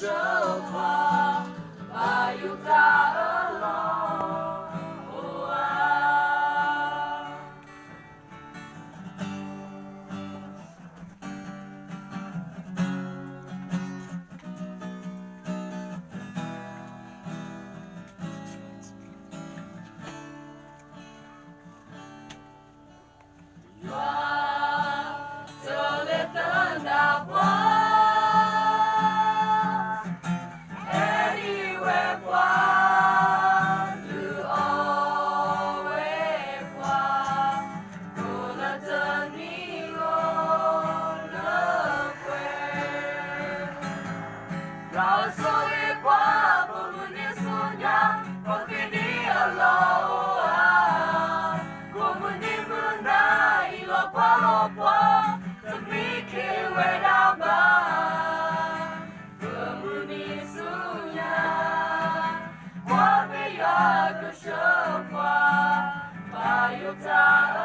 ကစၢ်ယွၤ, ဘၣ်ယိၣ်တၢ်အၢၣ်လီၤအိၣ်ဧါ. ယွၤ, တၢ်လၢသနၢ်ပှၤ, အဲၣ်ဒိးဝဲပှၤ, လုၢ်အီၣ်ဝဲပှၤ, ကိးလၢတနံၤဂီၢ်လၢပှဲၤ လီၤဆိၣ်ဂ့ၤပှၤ ပမုၢ်နံၤဆူညါ, ပဃ့ဒံးအလီၢ်အိၣ်ဧါ, ကိးမုၢ်နံၤမုၢ်နၤအံၤ လီၤပှီၢ်လီၤပှီၢ်, တမံခ့ဝဲဒၣ်ဘၣ်, ပမုၢ်နံၤဆူညါ, ကွၢ်ဖဲယွၤကဆှၢပှၤ, ဘၣ်ယိၣ်တၢ်